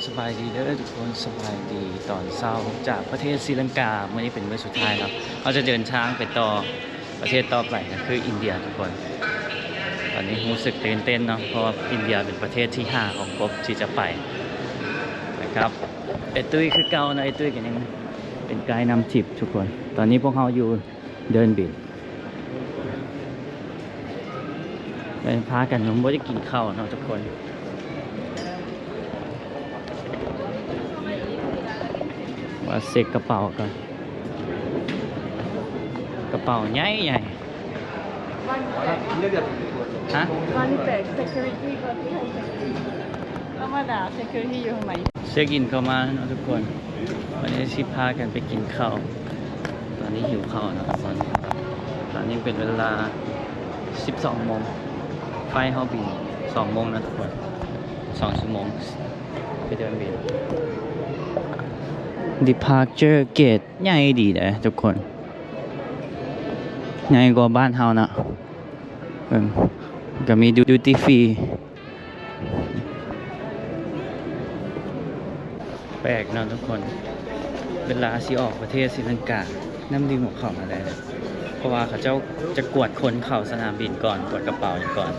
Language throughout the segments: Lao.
ສະບາຍດີເດີທຸກຄົນ, ສະບາຍດີຕອນເຊົ້າຈາກປະເທດສີລັງກາ. ມື້ນີ້ເປັນມື້ສຸດທ້າຍເນາະ, ເຮົາຈະເດີນທາງໄປຕໍ່ ປະເທດຕໍ່ໄປກໍຄືອິນເດຍທຸກຄົນ. ຕອນນີ້ຮູ້ສຶກຕື່ນເຕັ້ນເນາະ ເພາະວ່າອິນເດຍເປັນປະເທດທີຫ້າຂອງກົບທີ່ຈະໄປນະຄັບ. ໄອ້ຕຸ້ຍຄືເກົ່າເນາະ, ໄອ້ຕຸ້ຍກໍຍັງເປັນໄກນຳທຣິບທຸກຄົນ. ຕອນນີ້ພວກເຮົາຢູ່ເດີ່ນບິນ ໄປພາກັນ ບໍ່ໄດ້ກິນເຂົ້າເນາະທຸກຄົນ. ວ່າເຊັກກະເປົາກ່ອນ. ກະເປົາໃຫຍ່ໆ. ຮະ? ທຳມະດາ ເຊັກເຄີຣິຕີ້ຢູ່ຂ້າງໃນ. ເຊັກອິນເຂົ້າມາເນາະທຸກຄົນ. ວັນນີ້ຊິພາກັນໄປກິນເຂົ້າ. ຕອນນີ້ຫິວເຂົ້າເນາະທຸກຄົນ. ຕອນນີ້ເປັນເວລາສິບສອງໂມງ. ໄຟເຮົາບິນສອງໂມງເນາະທຸກຄົນ. ສອງຊົ່ວໂມງ. ໄປເດີ່ນບິນ. Departure gate ໃຫຍ່ດີເດ້ທຸກຄົນ, ໃຫຍ່ກວ່າບ້ານເຮົາເນາະ. ເບິ່ງ ກໍມີ duty free. ແປກເນາະທຸກຄົນ, ເວລາຊິອອກປະເທດສີລັງກາ ນ້ຳດື່ມອອກເຂົ້າມາໄດ້ ເພາະວ່າເຂົາເຈົ້າຈະກວດຄົນເຂົ້າສະໜາມບິນກ່ອນ, ກວດກະເປົາຫຍັງກ່ອນ,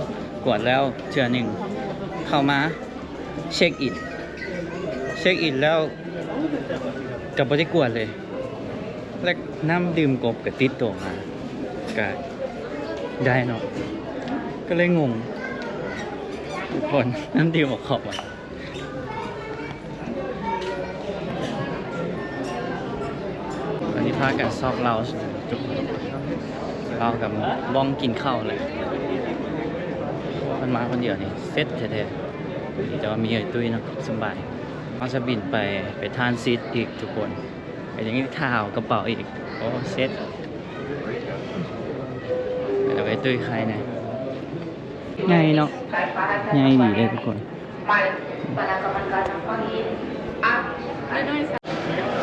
ກວດແລ້ວເທື່ອໜຶ່ງເຂົ້າມາ ເຊັກອິນ ເຊັກອິນແລ້ວກໍບໍ່ໄດ້ກວດເລີຍ ແລະ ນ້ຳດື່ມກົບກໍຕິດໂຕມາ ກໍໄດ້ເນາະ. ກໍເລີຍງົງທຸກຄົນ, ນ້ຳດື່ມອອກເຂົ້າມາ. ອັນນີ້ພາກັນຊອກເຫຼົ້າ ເຫຼົ້າກັບບ່ອງກິນເຂົ້າແຫຼະ. ມັນມາຄົນດຽວນີ້ເຊັດແທ້ໆ, ແຕ່ວ່າມີໄອ້ຕຸ້ຍເນາະ ສຳບາຍ. ເຮົາຈະບິນໄປ ໄປທຣານຊິດອີກທຸກຄົນ, ໄປຍັງຖ້າເອົາກະເປົາອີກ. ໂອ້ ເຊັດ. ເອົາໄອ້ຕຸ້ຍໄຂ່ແດ່. ໃຫຍ່ເນາະ, ໃຫຍ່ດີເດ້ທຸກຄົນ.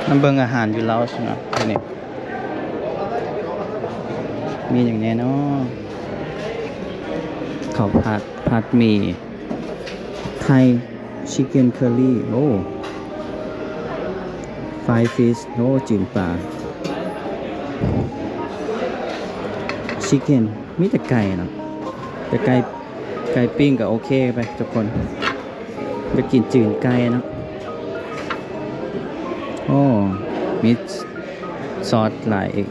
ມາເບິ່ງອາຫານຢູ່ລາວຊະເນາະ. ນີ້ມີຫຍັງແດ່ເນາະ? ເຂົ້າຜັດ, ຜັດໝີ່, ໄທ, chicken curry, ໂອ້ fried fish, ໂອ້ ຈືນປາ, chicken. ມີແຕ່ໄກ່ເນາະ, ແຕ່ໄກ່ ໄກ່ປີ້ງກໍໂອເຄໄປທຸກຄົນ. ໄປກິນຈືນໄກ່ເນາະ. ໂອ້ ມີຊອດຫຼາຍອີກ.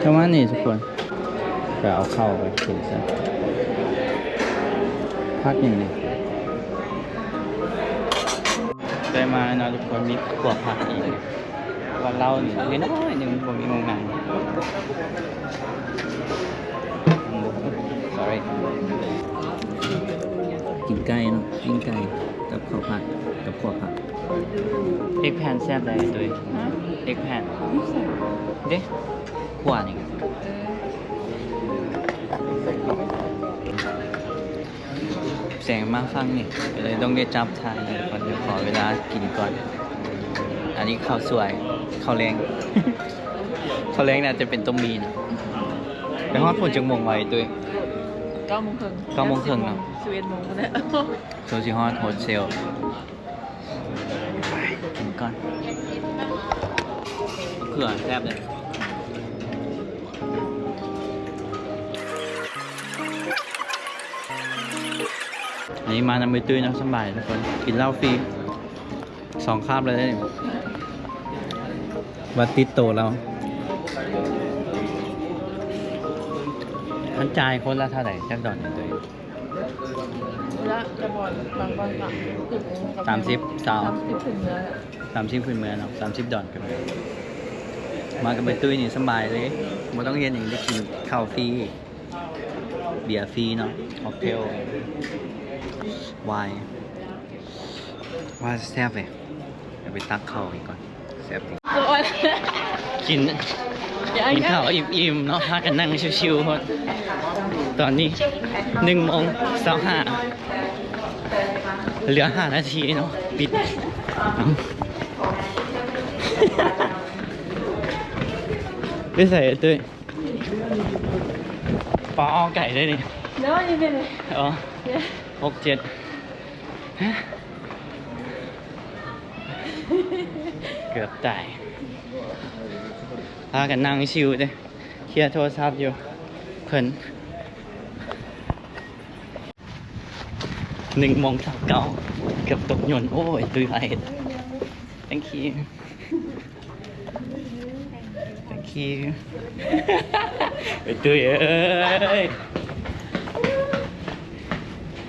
ປະມານນີ້ທຸກຄົນ. ກໍເອົາເຂົ້າໄປກິນຊະ. ຜັກຫຍັງນີ້? ໄດ້ມາເນາະທຸກຄົນ, ມີຂົ້ວຜັກອີກ. ວ່າເຫຼົ້ານີ້ນ້ອຍໆໜຶ່ງ ບໍ່ມີໝ່ອງນັ່ງ. Sorry. ກິນໄກ່ເນາະ, ປີ້ງໄກ່ກັບເຂົ້າຜັດ ກັບຂົ້ວຜັກ. ເອັກແພນແຊບໃດ໋ ຕຸ້ຍ? ຮະ? ເອັກແພນ ແຊບເດ້. ຂົ້ວນີ້ ເອີ ແສງມາຝັ່ງນີ້ ກໍເລີຍຕ້ອງໄດ້ຈັບຖ່າຍກ່ອນ, ຂໍເວລາກິນກ່ອນ. ອັນນີ້ເຂົ້າສວຍ ເຂົ້າແລງ, ເຂົ້າແລງໜ້າຈະເປັນຕົ້ມໝີ່ນະ. ໄປຮອດພຸ້ນຈັກໂມງວະ ຕຸ້ຍ? ເກົ້າໂມງເຄິ່ງ. ເກົ້າໂມງເຄິ່ງເນາະ, ສິບເອັດໂມງພຸ້ນແຫຼະ ເຂົາຊິຮອດໂຮເທລ. ໄປກິນກ່ອນ. ເຂືອແຊບເດ້. ອັນນີ້ມານຳໄອ້ຕຸ້ຍເນາະ, ສຳບາຍທຸກຄົນ, ກິນເຫຼົ້າຟຣີສອງຄາບເລີຍເດ້. ວ່າຕິດໂຕລາວ. ມັນຈ່າຍຄົນລະເທົ່າໃດ ຈັກດອນ ຕຸ້ຍ? ລະຈະບ່ອນ ບາງບ່ອນສາມສິບ ສາມສິບ ຊາວ ສາມສິບຂຶ້ນເມືອ ສາມສິບຂຶ້ນເມືອເນາະ, ສາມສິບດອນຂຶ້ນເມືອ. ມາກັບໄອ້ຕຸ້ຍນີ້ສະບາຍເລີຍ, ບໍ່ຕ້ອງເຮັດຫຍັງ, ໄດ້ກິນເຂົ້າຟຣີ ເບຍຟຣີເນາະ, ຄັອກເທລ ວາຍ. ວ່າແຊບເວີຍ. ດຽວໄປຕັກເຂົ້າອີກກ່ອນ. ແຊບ ກິນ ກິນເຂົ້າອີ່ມໆເນາະ, ພາກັນນັ່ງຊິວໆໂພດ. ຕອນນີ້ໜຶ່ງໂມງຊາວຫ້າ ເຫຼືອຫ້ານາທີເນາະ ປິດ. ໄປໃສເອີຍຕຸ້ຍ? ປາ ເອົາໄກເດ້ນີ້. ເນາະ ນີ້ເປັນ ອໍ ເຈັດ ເກືອບຕາຍ. ພາກັນນັ່ງຊິວເດ້ ເຄຍໂທລະສັບຢູ່ ເພິ່ນ ໜຶ່ງໂມງຊາວເກົ້າ ເກືອບຕົກຍົນ. ໂອ້ຍ ຕຸ້ຍພາເຮັດ. Thank you. Thank you. ໄອ້ຕຸ້ຍເອີຍ.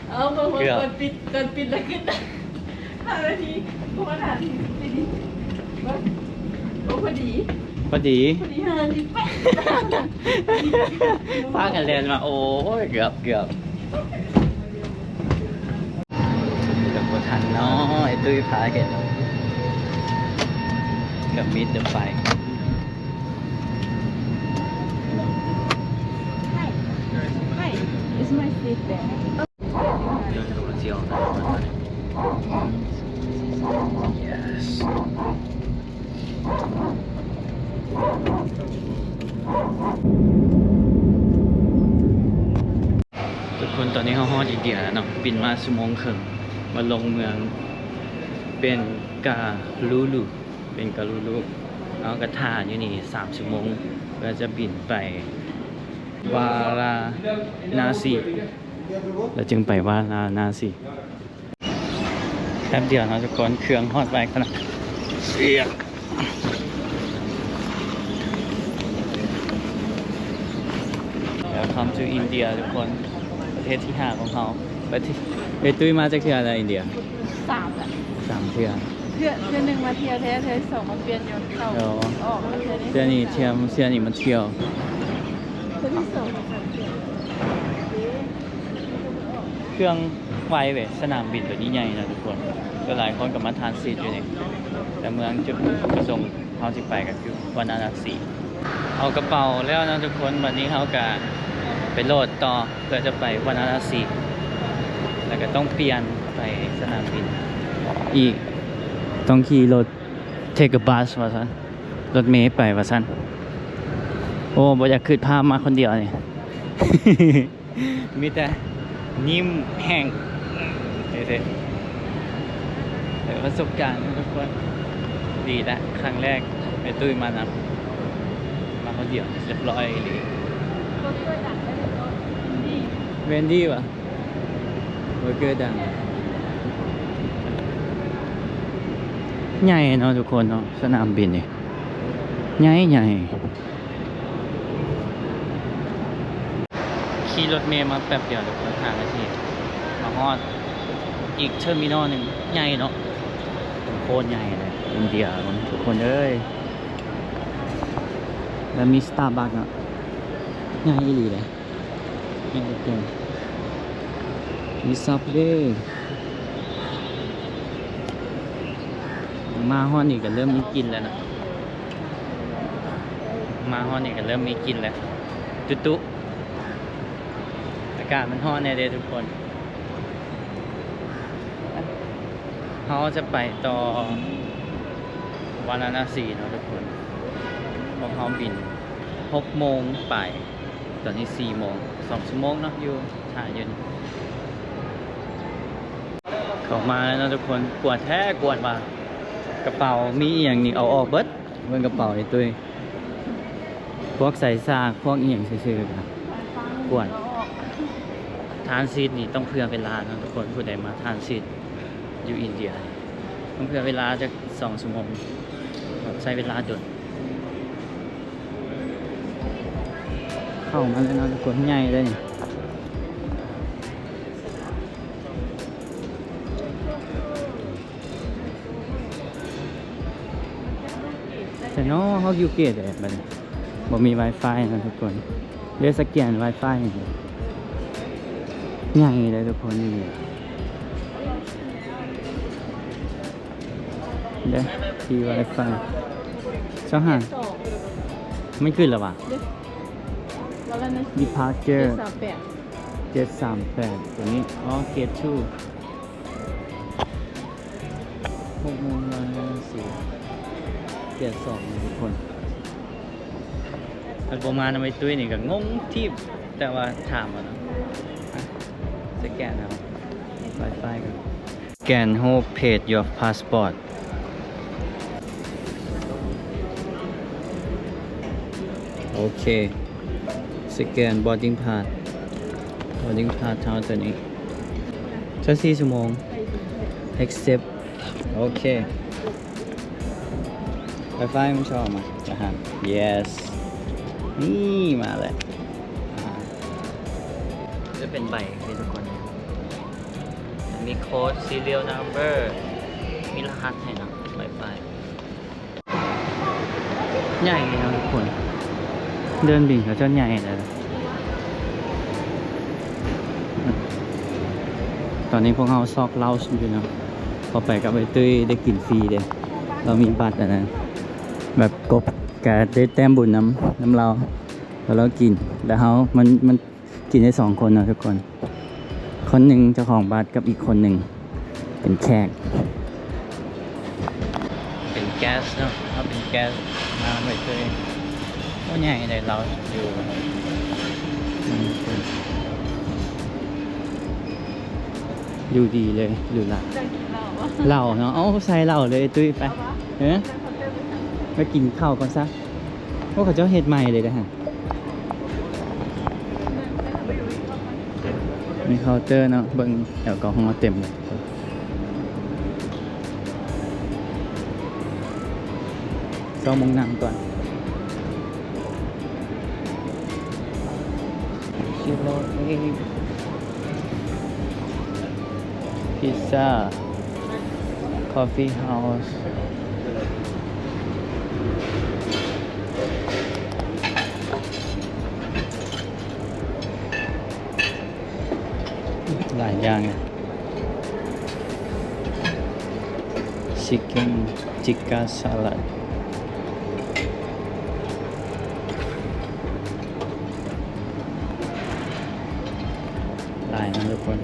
ເອົາ ເກືອບ ກ່ອນປິດ ກ່ອນປິດລະຂຶ້ນຫ້ານາທີ ເພາະວ່າຫ້ານາທີ ໂອ້ ພໍດີ ພໍດີ ພໍດີຫ້ານາທີ ໄປ ພາກັນແລ່ນມາ. ໂອ້ຍ ເກືອບ ເກືອບ ເກືອບບໍ່ທັນເນາະ ໄອ້ຕຸ້ຍພາເຮັດ ເກືອບມິດເດີໄຟ. Hi. Hi. Is my seat there? ທຸກຄົນ ຕອນນີ້ເຮົາຮອດອິນເດຍແລ້ວເນາະ ບິນມາຊົ່ວໂມງເຄິ່ງ ມາລົງເມືອງເບງກາລູລູ ເບງກາລູລູ. ເຮົາກໍຖ້າຢູ່ນີ້ສາມຊົ່ວໂມງ ເພື່ອຈະບິນໄປວາລານາຊີ ແລ້ວຈຶ່ງໄປວາລານາຊີ. ແປັບດຽວເນາະທຸກຄົນ ເຄື່ອງຮອດໄວຂະໜາດ. Welcome to India ທຸກຄົນ ປະເທດທີຫ້າຂອງເຮົາ. ປະເທດ ເອີຍ ຕຸ້ຍມາຈັກເທື່ອແລ້ວອິນເດຍ? ສາມແລ້ວ ສາມເທື່ອ. ເທື່ອ ເທື່ອໜຶ່ງມາທ່ຽວແທ້ ເທື່ອສອງມາປ່ຽນຍົນເຂົ້າອອກ ເທື່ອນີ້ ເທື່ອນີ້ທ່ຽວ ເທື່ອນີ້ມາທ່ຽວ ເທື່ອທີສອງມາທ່ຽວ. ເຄື່ອງໄວເວີຍ ສະໜາມບິນໂຕນີ້ໃຫຍ່ນະທຸກຄົນ. ຫຼາຍໆຄົນກໍມາທານຊິດຢູ່ນີ້ ແຕ່ເມືອງຈຸດປະສົງເຮົາຊິໄປກໍຄືວາລານາສີ. ເອົາກະເປົາແລ້ວນະທຸກຄົນ ບັດນີ້ເຮົາກໍໄປໂຫຼດຕໍ່ ເພື່ອຈະໄປວາລານາສີ ແລ້ວກໍຕ້ອງປ່ຽນໄປສະໜາມບິນອີກ ຕ້ອງຂີ່ລົດ take a bus ວ່າຊັ້ນ ລົດເມໄປວ່າຊັ້ນ. ໂອ້ ບໍ່ຢາກຄິດພາບມາຄົນດຽວນີ້. ມີແຕ່ຍິ້ມແຫ້ງເດ້ໆ. ເອີ ປະສົບການທຸກຄົນ ດີລະ ຄັ້ງແລກໄອ້ຕຸ້ຍມານຳ ມາຄົນດຽວ ຮຽບຮ້ອຍອີ່ຫຼີ. ເວນດີຫວາ? ເບີເກີດັງ ໃຫຍ່ເນາະທຸກຄົນເນາະ ສະໜາມບິນນີ້ ໃຫຍ່ໆ. ຂີ່ລົດເມມາແປັບດຽວທຸກຄົນ ຫ້ານາທີ ມາຮອດອີກເທີມີນໍໜຶ່ງ. ໃຫຍ່ເນາະ ໂຄດໃຫຍ່ເລີຍ ອິນເດຍທຸກຄົນເອີຍ. ແລ້ວມີສະຕາບັກເນາະ ໃຫຍ່ອີ່ຫຼີເດ້. ກິນເປັນ ມີຊັບເດ້. ມາຮອດນີ້ກໍເລີ່ມມີກິ່ນແລ້ວນະ ມາຮອດນີ້ກໍເລີ່ມມີກິ່ນແລ້ວ ຕຸຕຸ. ອາກາດມັນຮ້ອນແດ່ເດ້ທຸກຄົນ. ເຮົາຈະໄປຕໍ່ວາລານາສີເນາະທຸກຄົນ. ພວກເຮົາບິນຫົກໂມງປາຍ ຕອນນີ້ສີ່ໂມງ ສອງຊົ່ວໂມງເນາະ ຢູ່ ຖ້າຢູ່ນີ້. ເຂົ້າມາແລ້ວເນາະທຸກຄົນ ກວດແທ້ກວດວ່າ ກະເປົາມີອີ່ຫຍັງນີ້ເອົາອອກເບິດ. ເບິ່ງກະເປົາໄອ້ຕຸ້ຍ ພວກສາຍສາກ ພວກອີ່ຫຍັງຊື່ໆ ກະກວດ. ທານຊິດນີ້ຕ້ອງເຜື່ອເວລາເນາະທຸກຄົນ ຜູ້ໃດມາທານຊິດຢູ່ອິນເດຍ ຕ້ອງເຜື່ອເວລາຈັກສອງຊົ່ວໂມງ ໃຊ້ເວລາດົນ. ເຂົ້າມາແລ້ວເນາະທຸກຄົນ ໃຫຍ່ເດ້ນີ້. ແຕ່ເນາະ ເຮົາຢູ່ເກດແດດບັດນີ້ ບໍ່ມີວາຍຟາຍເນາະທຸກຄົນ ເລີຍສະແກນວາຍຟາຍນີ້. ໃຫຍ່ເດ້ທຸກຄົນ ນີ້ເດ້ ຟຣີວາຍຟາຍ ຊາວຫ້າ ມັນຂຶ້ນແລ້ວຫວາ? Departure ເຈັດສາມແປດ ຕົວນີ້ ອໍ ເກດທູ ຫົກໂມງ ຮ້ອຍຫ້າສິບ ເກດສອງ ທຸກຄົນ. ຄັນບໍ່ມານຳໄອ້ຕຸ້ຍນີ້ກໍງົງທີບ ແຕ່ວ່າຖາມເອົາເນາະ. ອ່ະ ສະແກນເອົາ Wi-Fi ກ່ອນ. Scan whole page your passport. ໂອເຄ ສະແກນ boarding pass boarding pass ເຮົາຕົວນີ້ ຊາວສີ່ຊົ່ວໂມງ accept. ໂອເຄ Wi-Fi ມັນຊອກມາ ອາຫານ yes ນີ້ມາແລ້ວ ອ່າ ຈະເປັນໃບນີ້ທຸກຄົນ ມີໂຄດ serial number ມີລະຫັດໃຫ້ເນາະ Wi-Fi. ໃຫຍ່ເນາະທຸກຄົນ ເດີ່ນບິນເຂົາເຈົ້າໃຫຍ່ເລີຍ. ຕອນນີ້ພວກເຮົາຊອກ lounge ຢູ່ເນາະ ເຂົ້າໄປກັບໄອ້ຕຸ້ຍໄດ້ກິນຟຣີເດ້ ລາວມີບັດອັນນັ້ນ ແບບກົບກະໄດ້ແຕ້ມບຸນນຳ ນຳລາວ ແລ້ວລາວກິນ ແລ້ວເຮົາ ມັນ ມັນ ກິນໄດ້ສອງຄົນເນາະທຸກຄົນ ຄົນໜຶ່ງເຈົ້າຂອງບັດກັບອີກຄົນໜຶ່ງເປັນແຂກ ເປັນ guest ເນາະ ເຮົາເປັນ guest ມາໄວ້ເລີຍ. ໂອ້ ໃຫຍ່ເດ້ ລາວຢູ່ ຢູ່ດີເລີຍ ຫຼູຫຼາ ເຫຼົ້າເນາະ. ເອົາ ໃສ່ເຫຼົ້າເລີຍຕຸ້ຍ ໄປ ເອີ ໄປກິນເຂົ້າກ່ອນຊະ. ໂອ້ ເຂົາເຈົ້າເຮັດໃໝ່ເລີຍເດ້ຫັ້ນ ມີເຄົາເຕີເນາະ ເບິ່ງແອລກໍຮໍເຕັມເລີຍ. ຊອກໝ່ອງນັ່ງກ່ອນ. ພິຊຊ່າ ຄອບຟີເຮົາ ຫຼາຍຢ່າງ ຊິກເກັນ ຈິກກາ ສະລັດ ຫຼາຍເນາະທຸກຄົນ.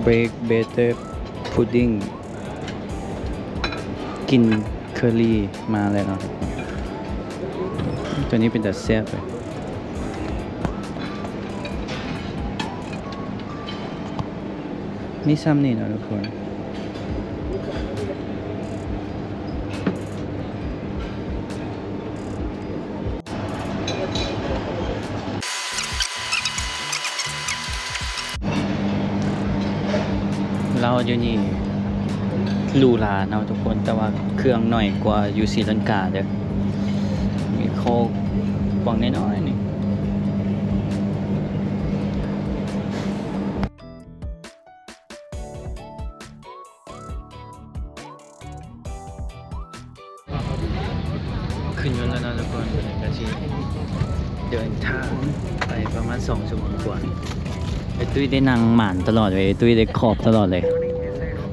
ເບຣກ ເບເຕີ ພຸດດິງ ກິນເຄີຣີມາແລ້ວເນາະ. ຕົວນີ້ເປັນຕາແຊບເລີຍ. ມີຊ່ຳນີ້ເນາະທຸກຄົນ. ເຫຼົ້າຢູ່ນີ້ຫຼູຫຼາເນາະທຸກຄົນ ແຕ່ວ່າເຄື່ອງໜ້ອຍກວ່າຢູ່ສີລັງກາເດີ້ ມີໂຄກກະປ໋ອງນ້ອຍໆນີ້. ຂຶ້ນຍົນແລ້ວເນາະທຸກຄົນ ກະຊິເດີນທາງໄປປະມານສອງຊົ່ວໂມງກວ່າ. ໄອ້ຕຸ້ຍໄດ້ນັ່ງໝານຕະຫຼອດເວີຍ ໄອ້ຕຸ້ຍໄດ້ຂອບຕະຫຼອດເລີຍ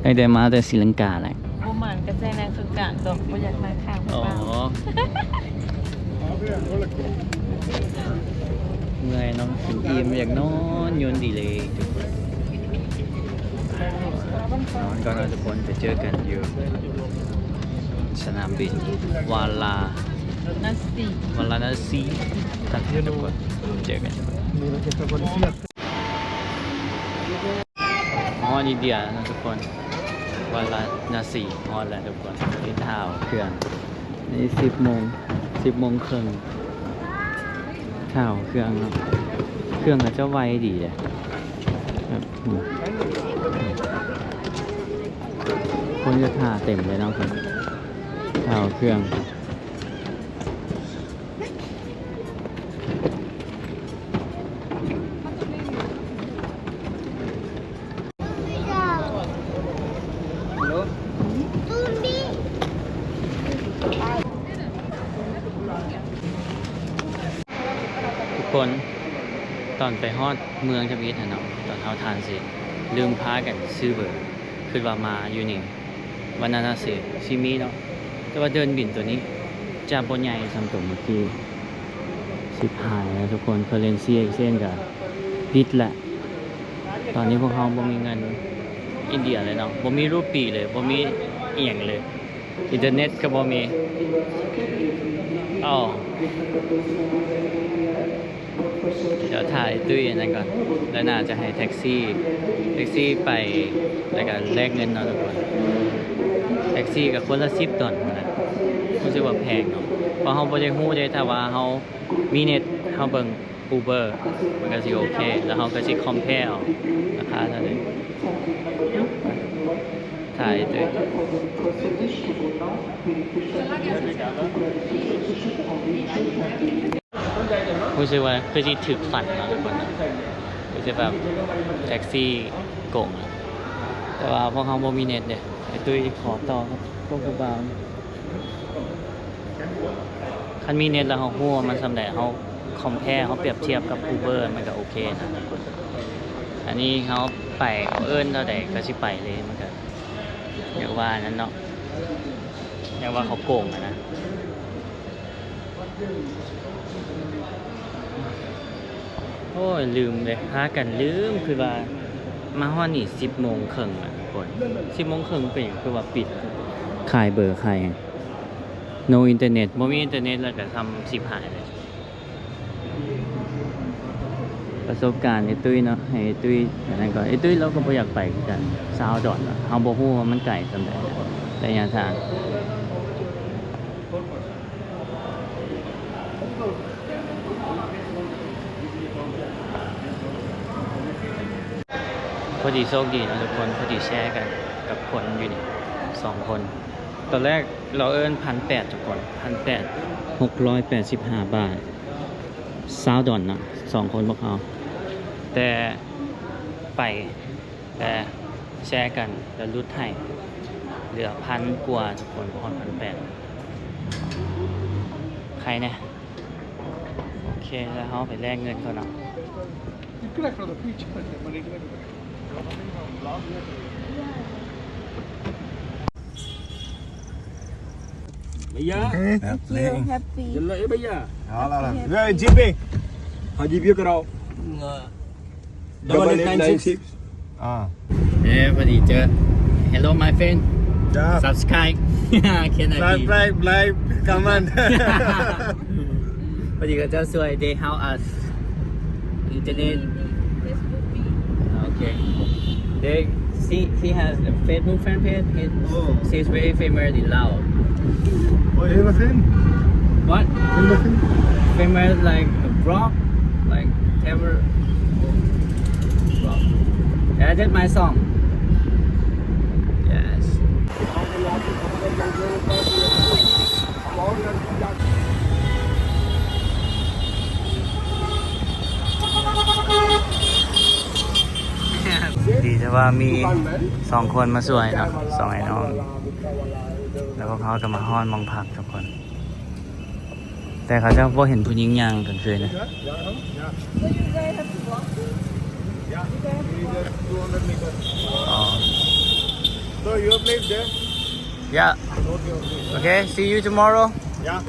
ຕັ້ງແຕ່ມາແຕ່ສີລັງກາແຫຼະ. ບໍ່ໝານກະໃສ່ນັ່ງຂ້າງກາງດອກ ບໍ່ຢາກນັ່ງຂ້າງເພິ່ນ. ອໍ ເມື່ອຍເນາະ ກິນອີ່ມ ຢາກນອນ ຍົນດີເລີຍທຸກຄົນ. ນອນກ່ອນເນາະທຸກຄົນ ໄປເຈີກັນຢູ່ສະໜາມບິນວາລານະສີ ວາລານະສີ ເຈີກັນທຸກຄົນ ເຈີກັນ. ຮອດອິນເດຍແລ້ວເນາະທຸກຄົນ ວາລານະສີ ຮອດແລ້ວທຸກຄົນ. ໄປຖ້າເອົາເຄື່ອງ ນີ້ສິບໂມງ ສິບໂມງເຄິ່ງ ຖ້າເອົາເຄື່ອງເນາະ ເຄື່ອງເຂົາເຈົ້າໄວດີເດ້ ແບບ ຄົນຈະຖ້າເຕັມເລີຍເນາະ ຖ້າເອົາເຄື່ອງ. ທຸກຄົນ ຕອນໄປຮອດເມືອງທຳອິດຫັ້ນເນາະ ຕອນເຮົາທານເສັດ ລືມພາກັນຊື້ເບີ ຄິດວ່າມາຢູ່ນີ້ ວາລານະສີຊິມີເນາະ ແຕ່ວ່າເດີ່ນບິນໂຕນີ້ຈະບໍ່ໃຫຍ່ສ່ຳໂຕເມື່ອກີ້. ຊິບຫາຍແລ້ວທຸກຄົນ ເຄີເຣນຊີເອັກເຊນກະ ປິດລະ. ຕອນນີ້ພວກເຮົາບໍ່ມີເງິນອິນເດຍເລີຍເນາະ, ບໍ່ມີຣູປີເລີຍ, ບໍ່ມີອີ່ຫຍັງເລີຍ, ອິນເຕີເນັດກໍບໍ່ມີ. ເອົາ ດຽວຖ້າໄອ້ຕຸ້ຍອັນນັ້ນກ່ອນ ແລ້ວໜ້າຈະໃຫ້ແທັກຊີ ແທັກຊີໄປ ແລ້ວກໍແລກເງິນເນາະທຸກຄົນ. ແທັກຊີກໍຄົນລະສິບດອນພຸ້ນນະ, ຮູ້ສຶກວ່າແພງເນາະ ເພາະເຮົາບໍ່ໄດ້ຮູ້ເດ້. ຖ້າວ່າເຮົາມີເນັດ ເຮົາເບິ່ງ Uber ມັນກໍຊິໂອເຄ ແລ້ວເຮົາກໍຊິ compare ເອົາລາຄາເທົ່າໃດ. ຖ່າຍເດີ. ຮູ້ສຶກວ່າຄືຊິຖືກຝັນເນາະທຸກຄົນ, ຄືຊິແບບແທັກຊີໂກງ. ແຕ່ວ່າພວກເຮົາບໍ່ມີເນັດເດ້. ໄອ້ຕຸ້ຍຂໍຕໍ່ກັບພວກຜູ້ບ່າວ. ຄັນມີເນັດແລ້ວເຮົາຮູ້ວ່າມັນສ່ຳໃດ, ເຮົາ compare ເຮົາປຽບທຽບກັບ Uber ມັນກໍໂອເຄນະ. ອັນນີ້ເຮົາໄປ ເຂົາເອີ້ນເທົ່າໃດກໍຊິໄປເລີຍ, ມັນກໍ ຢ່າງວ່ານັ້ນເນາະ, ຢ່າງວ່າເຂົາໂກງຫັ້ນນະ. ໂອ້ຍ ລືມເດ້, ພາກັນລືມ. ຄືວ່າມາຮອດນີ້ສິບໂມງເຄິ່ງລະທຸກຄົນ, ສິບໂມງເຄິ່ງເປັນຫຍັງຄືວ່າປິດ? ຂາຍເບີ ຂາຍຫຍັງ? No internet, ບໍ່ມີອິນເຕີເນັດແລ້ວກໍທຳຊິບຫາຍເລີຍ. ປະສົບການໄອ້ຕຸ້ຍເນາະ, ໃຫ້ໄອ້ຕຸ້ຍອັນນັ້ນກ່ອນ. ໄອ້ຕຸ້ຍລາວກໍບໍ່ຢາກໄປຄືກັນ, ຊາວດອນລະ, ເຮົາບໍ່ຮູ້ວ່າມັນໄກສ່ຳໃດ ໄລຍະທາງ. ພໍດີໂຊກດີເນາະທຸກຄົນ, ພໍດີແຊກັນກັບຄົນຢູ່ນີ້ສອງຄົນ. ຕອນແລກລາວເອີ້ນພັນແປດທຸກຄົນ, ພັນແປດ, ຫົກຮ້ອຍແປດສິບຫ້າບາດ, ຊາວດອນເນາະ ສອງຄົນພວກເຮົາ. ແຕ່ໄປ ແຕ່ແຊກັນແລ້ວຫຼຸດໃຫ້ເຫຼືອພັນກວ່າທຸກຄົນ, ບໍ່ຮອດພັນແປດ. ໃຄແດ່. ໂອເຄ ແລ້ວເຮົາໄປແລກເງິນກ່ອນເນາະ. भैया, Thank you. Happy. चल रहा है भैया. हाँ, ला, ला. Happy. ये जीपे. हाँ, जीपे कराओ. Double eight nine six. ອ່າ ເອີ ພໍດີເຈີ. Hello my friend. Yeah. Subscribe. Can I be? Subscribe, like, comment. ພໍດີເຂົາເຈົ້າຊ່ວຍ they help us. Internet. Facebook. Okay. They, she, she has a Facebook fan page. It, oh. She's very famous in Laos. Oh, yeah. Famous in? What? Famous in? Famous like a blog, like Tamil blog. Yeah, that's my song. Yes. ດີແຕ່ວ່າມີສອງຄົນມາຊ່ວຍເນາະ ສອງອ້າຍນ້ອງ ແລ້ວພວກເຮົາກໍມາຮອດໝ່ອງພັກທຸກຄົນ. ແຕ່ເຂົາເຈົ້າບໍ່ເຫັນຜູ້ຍິງຍ່າງກາງຄືນນະ. Oh. So your place there? Yeah. Okay, okay. Okay, see you tomorrow. Yeah.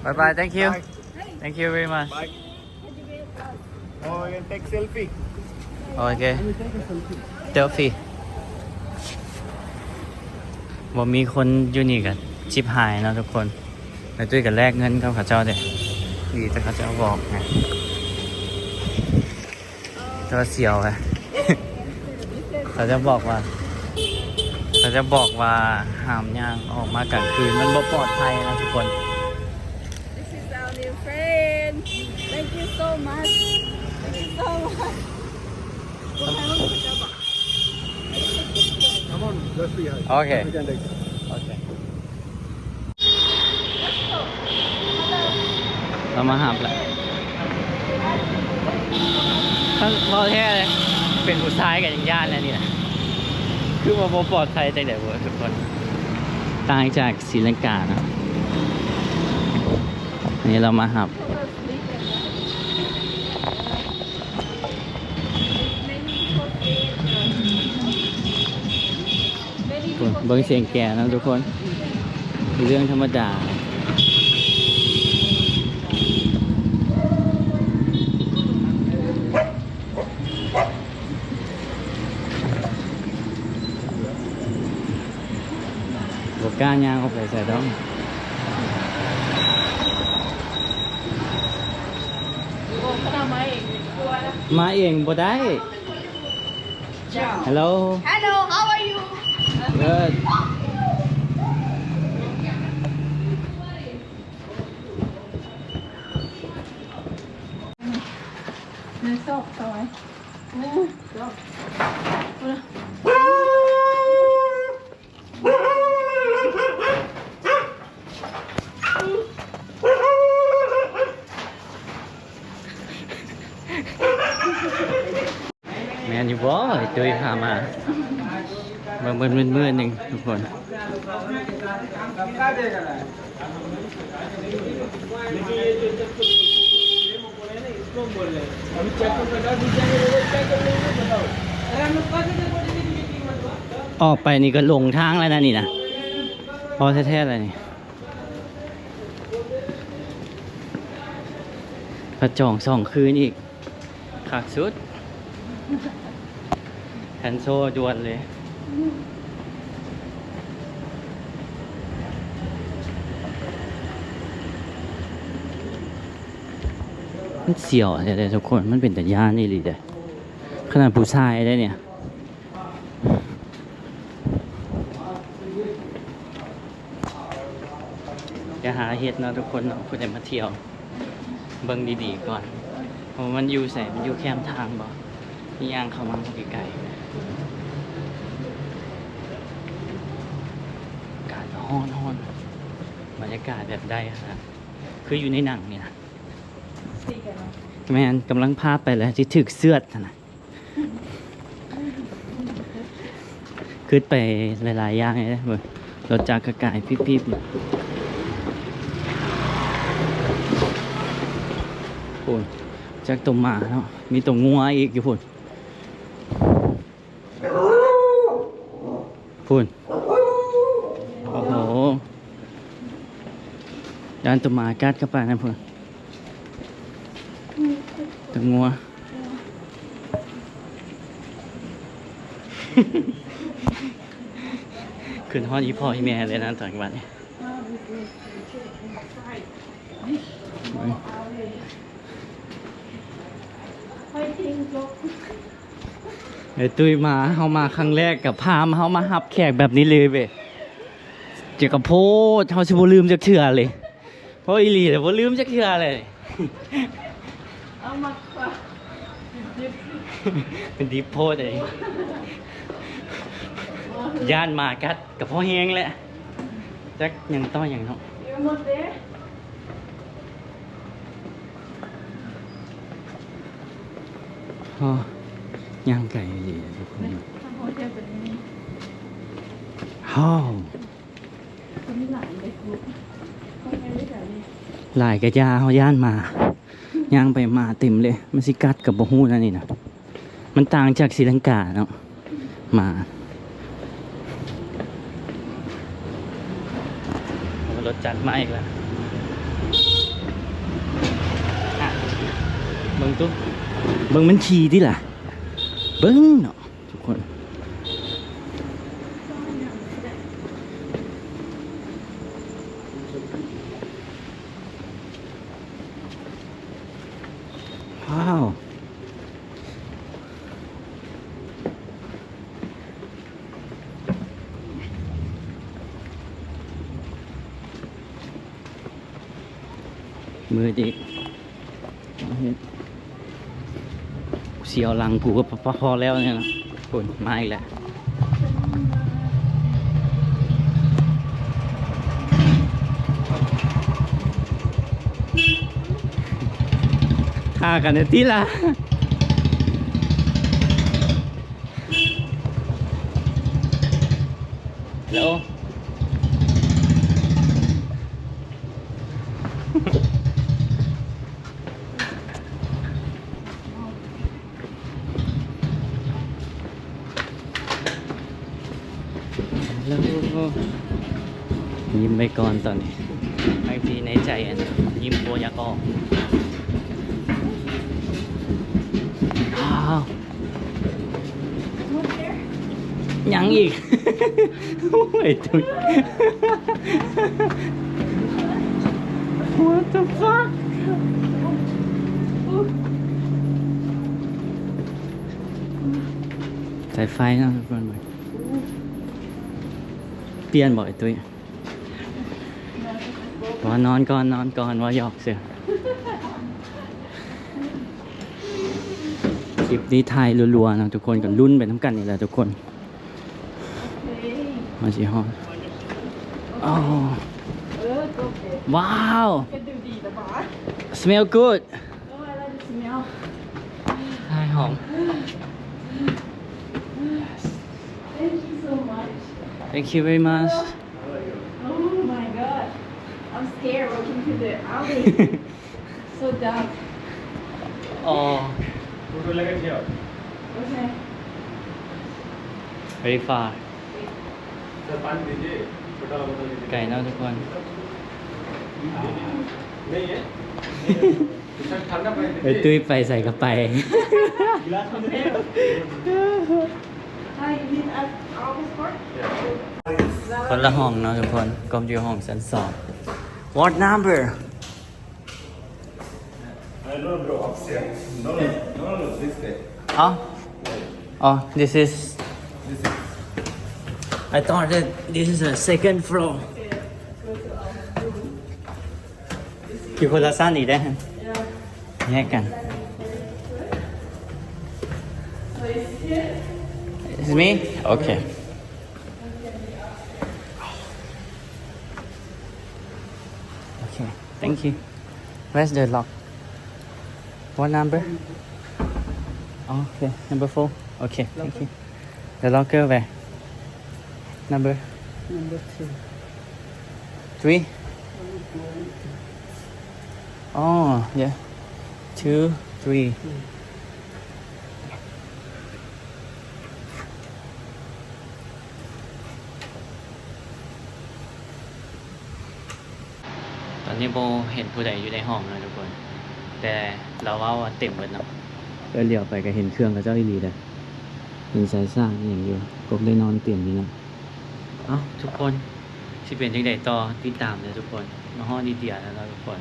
Bye bye. Thank you. Bye. Thank you very much. Bye. Oh, you can take selfie. ໂອເຄ ເຊວຟີ. ບໍ່ມີຄົນຢູ່ນີ້ກໍຊິບຫາຍເນາະທຸກຄົນ. ແລ້ວຕຸ້ຍກໍແລກເງິນກັບເຂົາເຈົ້າເດ້. ດີແຕ່ເຂົາເຈົ້າບອກນະ. ແຕ່ວ່າສຽວແຫຼະ. ເຂົາຈະບອກວ່າ ເຂົາຈະບອກວ່າຫ້າມຍ່າງອອກມາກາງຄືນ, ມັນບໍ່ປອດໄພນະທຸກຄົນ. This is our new friend. Thank you so much. Thank you so much. Come on, let's see. Okay. We can take. Okay. ເຮົາມາຮັບລະ. ຄັນເວົ້າແທ້ເລີຍ ເປັນຜູ້ຊາຍກໍຍັງຢ້ານແນວນີ້ນະ. ຄືວ່າບໍ່ປອດໄພຈັ່ງໃດບໍ່ທຸກຄົນ. ຕ່າງຈາກ ສີລັງກາເນາະ. ອັນນີ້ເຮົາມາຮັບ. ເບິ່ງສຽງແກເນາະທຸກຄົນ, ເປັນເລື່ອງທຳມະດາ. ກ້າຍ່າງອອກໄປໃສດອກ. ມາເອງບໍ່ໄດ້. Hello. Hello, how are you? Good. ແມ່ນຢູ່ບໍ່? ຕຸ້ຍພາມາເບິ່ງເບິ່ງມື້ໜຶ່ງທຸກຄົນ. ອອກໄປນີ້ກໍຫຼົງທາງແລ້ວນະນີ້ນະ. ພໍແທ້ໆແລ້ວນີ້ ພະຈອງສອງຄືນອີກ. ຄັກສຸດ ແຄນເຊິລດ່ວນເລີຍ. ມັນສຽວແທ້ໆທຸກຄົນ ມັນເປັນຕາຢ້ານອີ່ຫຼີເດ້ ຂະໜາດຜູ້ຊາຍເດ້ເນຍ. ຢ່າຫາເຮັດເນາະທຸກຄົນເນາະ ຜູ້ໃດມາທ່ຽວເບິ່ງດີໆກ່ອນ ວ່າມັນຢູ່ໃສ ມັນຢູ່ແຄມທາງບໍ່. ຍ່າງເຂົ້າມາໃກ້ໆ ອາກາດກໍຮ້ອນໆ ບັນຍາກາດແບບໃດຂະໜາດ ຄືຢູ່ໃນໜັງນີ້ນະ. ແມ່ນ ກຳລັງພາໄປແລ້ວ ຊິຖືກເຊືອດຫັ້ນນະ. ຄຶດໄປຫຼາຍໆຢ່າງເດ້ ເບິ່ງ ລົດຈັກກະກາຍປິບໆຢູ່ພຸ້ນ. ຈັກໂຕໝາເນາະ ມີໂຕງົວອີກຢູ່ພຸ້ນ ພຸ້ນ. ໂອ້ໂຫ ຢ້ານໂຕໝາກັດເຂົ້າໄປນະພຸ້ນ ໂຕງົວ. ຄຶດຮອດອີ່ພໍ່ອີ່ແມ່ເລີຍນະ ຕອນກາງວັນນີ້. ເອີ ຕຸ້ຍມາ ເຮົາມາຄັ້ງແລກກໍພາມາ ເຮົາມາຮັບແຂກແບບນີ້ເລີຍເວີຍ. ເຈົ້າກະໂພດ ເຮົາຊິບໍ່ລືມຈັກເທື່ອເລີຍ. ເວົ້າອີ່ຫຼີແຫຼະ ບໍ່ລືມຈັກເທື່ອເລີຍ. ເອົາມາ ມັນດິບໂພດເດ ຢ້ານໝາກັດກໍພໍແຮງແຫຼະ. ຈັກຫຍັງຕໍ່ຫຍັງເນາະ. ໂອ້ ຍ່າງໄກອີ່ຫຼີທຸກຄົນ. ໂອ້ ຫຼາຍກະຢ່າ ເຮົາຢ້ານໝາ ຍ່າງໄປໝາເຕັມເລີຍ ມັນຊິກັດກໍບໍ່ຮູ້ນະນີ້ນະ. ມັນຕ່າງຈາກສີລັງກາເນາະ ໝາ. ໂອ້ ລົດຈັກມາອີກແລ້ວ ອ່ະ ເບິ່ງຕຸ ເບິ່ງມັນຂີ່ຕິລະ ເບິ່ງເນາະ ທຸກຄົນ. ວ້າວ ມືດອີກ ສຽວຫຼັງກູກໍພໍແລ້ວນີ້ນະ. ພຸ້ນ ມາອີກແລ້ວ ຖ້າກັນແທ້ຕິລະ. ໂລ ໂລ ຍິ້ມໄວ້ກ່ອນຕອນນີ້ ບາງທີໃນໃຈ ອັນ ຍິ້ມບໍ່ຢາກອອກ. ອ້າວ. ຫຍັງອີກ? ໂອ້ຍ ຕຸ້ຍ What the fuck? ສາຍໄຟເນາະທຸກຄົນ ປ່ຽນບໍ່ໄອ້ຕຸ້ຍ? ວ່ານອນກ່ອນ ນອນກ່ອນ ວ່າຫຍອກຊື່. ຄລິບນີ້ຖ່າຍລັວໆເນາະທຸກຄົນ ກໍລຸ້ນໄປນຳກັນນີ້ແຫຼະທຸກຄົນ ວ່າຊິຮອດ. ໂອ້ ເອີ ໂອເຄ ວ້າວ ເຮັດດູດີແລ້ວບໍ່? Smell good. Oh, I like the smell. ຫອມ. Thank you so much. Thank you very much. Oh my god, I'm scared walking to the alley. So dark. Oh. Okay. Very far. ໄກເນາະທຸກຄົນ. ໄປຕຸ້ຍໄປໃສກໍໄປ. ຄົນລະຫ້ອງເນາະທຸກຄົນ. ກົບຢູ່ຫ້ອງຊັ້ນສອງ. What number? No, no, no, no, this way. Oh? Oh, this is, this is, I thought that this is a second floor. ຢູ່ຄົນລະຊັ້ນອີກເດ້. ແຍກກັນ. It's me? Okay. Okay, thank you. Where's the lock? What number? Oh, okay, number four. Okay, thank you. The locker where? Number? Number two. Three? Oh, yeah. Two, three. ຕອນນີ້ບໍ່ເຫັນຜູ້ໃດຢູ່ໃນຫ້ອງເນາະທຸກຄົນ ແຕ່ລາວເວົ້າວ່າເຕັມເບິດເນາະ. ເອີ ຫຼຽວໄປກໍເຫັນເຄື່ອງເຂົາເຈົ້າອີ່ຫຼີເດ້ ເຫັນສາຍສາກອີ່ຫຍັງຢູ່. ກົບໄດ້ນອນຕຽງນີ້ເນາະ. ເອົ້າ ທຸກຄົນ ຊິເປັນຈັ່ງໃດຕໍ່ ຕິດຕາມເດີທຸກຄົນ. ມາຮອດອິນເດຍແລ້ວເນາະທຸກຄົນ.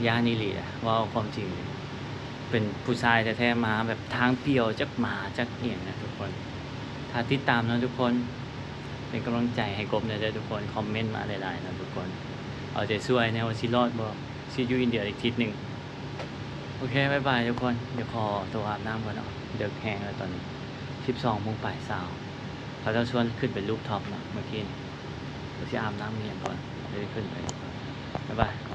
ຢ້ານອີ່ຫຼີແຫຼະ ເວົ້າຄວາມຈິງ. ເປັນຜູ້ຊາຍແທ້ໆ ມາແບບທາງປ່ຽວ ຈັກໝາຈັກອີ່ຫຍັງນະທຸກຄົນ. ຖ້າຕິດຕາມເນາະທຸກຄົນ ເປັນກຳລັງໃຈໃຫ້ກົບແດ່ເດີທຸກຄົນ. ຄອມເມັນມາຫຼາຍໆເນາະທຸກຄົນ. ເອົາໃຈຊ່ວຍແດ່ວ່າຊິລອດບໍ່ ຊິຢູ່ອິນເດຍອີກທິດໜຶ່ງ. ໂອເຄ ບາຍບາຍທຸກຄົນ. ດຽວຂໍໂຕອາບນ້ຳກ່ອນເນາະ ເດິກແຮງແລ້ວຕອນນີ້ ສິບສອງໂມງປາຍຊາວ. ເຂົາເຈົ້າຊວນຂຶ້ນໄປລູຟທັອບເນາະ ເມື່ອກີ້ນີ້. ດຽວຊິອາບນ້ຳອີ່ຫຍັງກ່ອນ ດຽວຊິຂຶ້ນໄປ. ບາຍບາຍ.